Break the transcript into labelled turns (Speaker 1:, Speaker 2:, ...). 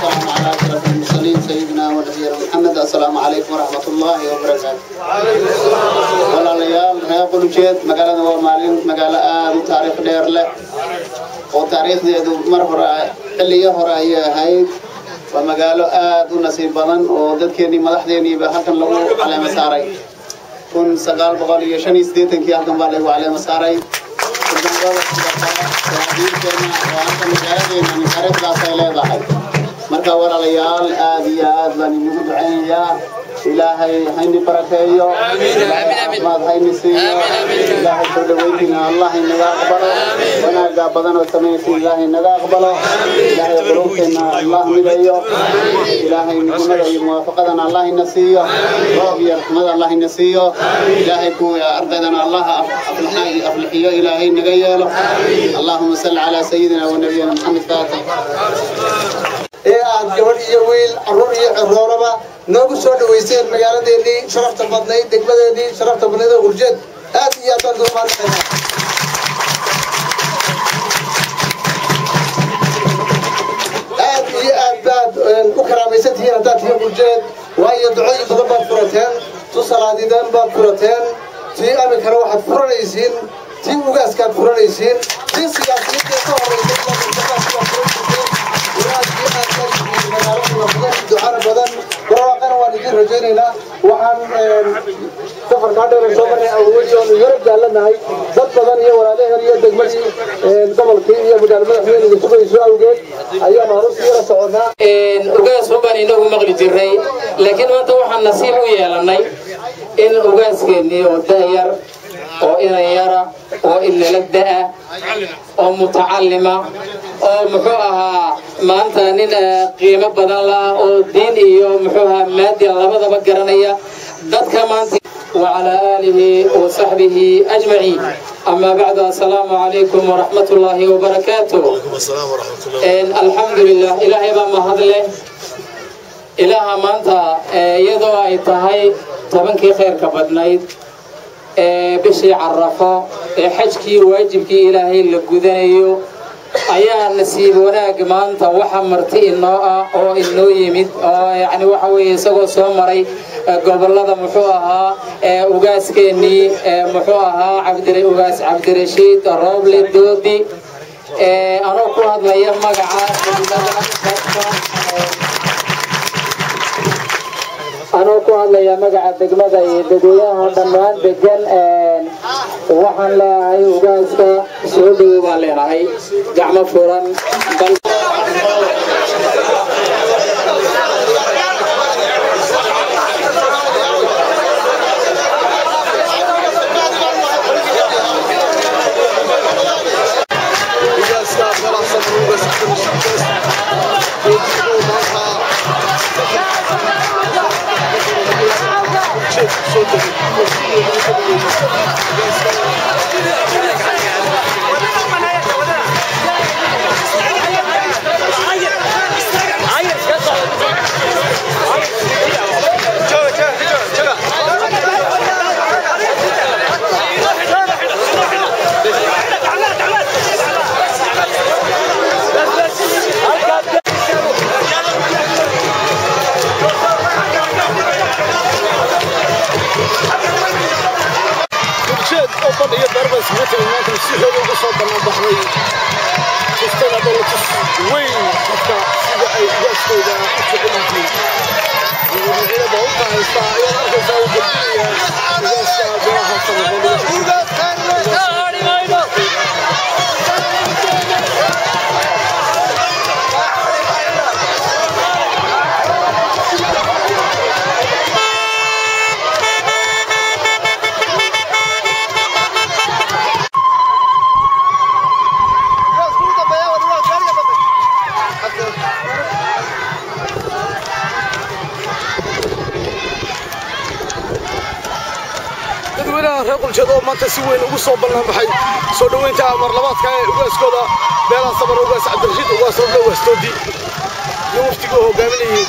Speaker 1: والسلام على أشرف المرسلين سيدنا ونبينا محمد. السلام عليكم ورحمة الله وبركاته. Walaalayaal reer Quljeed, magaalada waa maalin magaalo aad u taariikh dheer leh oo taariikhdeedu mar hore xilliyo hore ayay ahayd. Waa magaalo aad u nasiib badan oo dadkeennii madaxdeenniiba halkan lagu caleemo saaray. 1985-kii halkan baa lagu caleemo saaray. Magaaladeena taariikhdaas ay leedahay. Marka walaalayaal, aad iyo aad baan inagu ducaynayaa. Ilaahay hayni barakeeyo, Ilaahay caafimaad hayni siiyo, Ilaahay soo dhaweyntiina Allah inaga aqbalo, wanaaga badan oo samaysa Ilaahay inaga aqbalo, Ilaahay quluubteena Allah mideeyo, Ilaahay midnimada iyo muwaafaqadana Allah ina siiyo, roob iyo raxmad Allah ina siiyo, Ilaahay kuwa ardaydana Allah aflaxiyo, Ilaahay naga yeelo. Allahuma salli calaa sayidina wa nabiyina Maxamed. Faatix.
Speaker 2: Ee aad gabadh iyo wiil, carruur iyo ciroolaba noogu soo dhaweyseen magaaladeennii sharafta badnayd, degmadeennii sharafta badnayd oo Qurjeed, aad iyo aad baan ugu mahadnaqaynaa. Aad iyo aad baad u karaamaysan tihiin haddaad tihiin Qurjeed, waayo ducooyin badan baad furateen, tu salaadiideen baad furateen, tii amikana waxaad furanaysiin, tii ugaaskaad furanaysiin, tii siyaasiyiinta ka horreysay baad furanaysiin. Ducana badan, barwaaqana waan idiin rajaynaynaa. Waxaan safarkaa dheer soo marnay awoodii oonu yaro jaalanahay dad badan iyo walaalaheen iyo degmadii gobolkii iyo magaalo madaxweyniga sugayso awgeed ayaan horu sii yara soconnaa.
Speaker 3: Ugaas un baan inagu maqli jirnay, laakiin maanta waxaan nasiib u yeelannay in ugaaskeenii oo da'yar oo inan yara oo inala da'a oo mutacallima oo muxuu ahaa maanta nin qiimo badan lah oo diin iyo muxuu ahaa maadiya labadaba garanaya dadka maanta. وعلى آله وصحبه أجمعين. أما بعد، السلام عليكم ورحمة الله وبركاته.
Speaker 4: وعليكم السلام ورحمة الله.
Speaker 3: الحمد لله، إلهي baa mahadleh. Ilaaha maanta iyadoo ay tahay 10-kii khayrka badnayd ee bishii Carafo ee xajkii waajibkii Ilaahay la gudanayo ayaa nasiib wanaag maanta waxa marti inoo ah oo inoo yimid oo yacni waxa weeye isagoo soo maray gobollada muxuu ahaa ugaaskeenii muxuu ahaa Cabdi Ugaas Cabdirashiid Rooble Doodi. Anoo ku hadlaya magaca degmada dadka, anoo ku hadlaya magaca degmada iyo dadweynaha dhammaan degan, waxaan leeyahay ugaaska soo dhowow baan leenahay, gacmo furan bal.
Speaker 4: Ugaaska beelaha Samar, Ugaas Cabdirashiid Doodi, oo maanta Quljeed soo degay oo si weyn ugu soo dhaweeyey ugaaska. Quljeed oo badh iyo beerba isugu timid maanta si xoog ugu soo bannaan baxday, tustayna dhoolatus weyn dadka sida ay ugaaskooda u jecel yihiin. Iyagoo baabuurta haystaa ayaad arkaysaa uu gudbinaya ugaaska beelaha Samar. Dadweynaha reer Quljeed oo maanta si weyn ugu soo bannaan baxay soo dhoweynta marlabaadka ee ugaaskooda beelaha Samar, Ugaas Cabdirashiid Ugaas Roble Ugaas Doodi iyo waftiga oo hogaaminayay.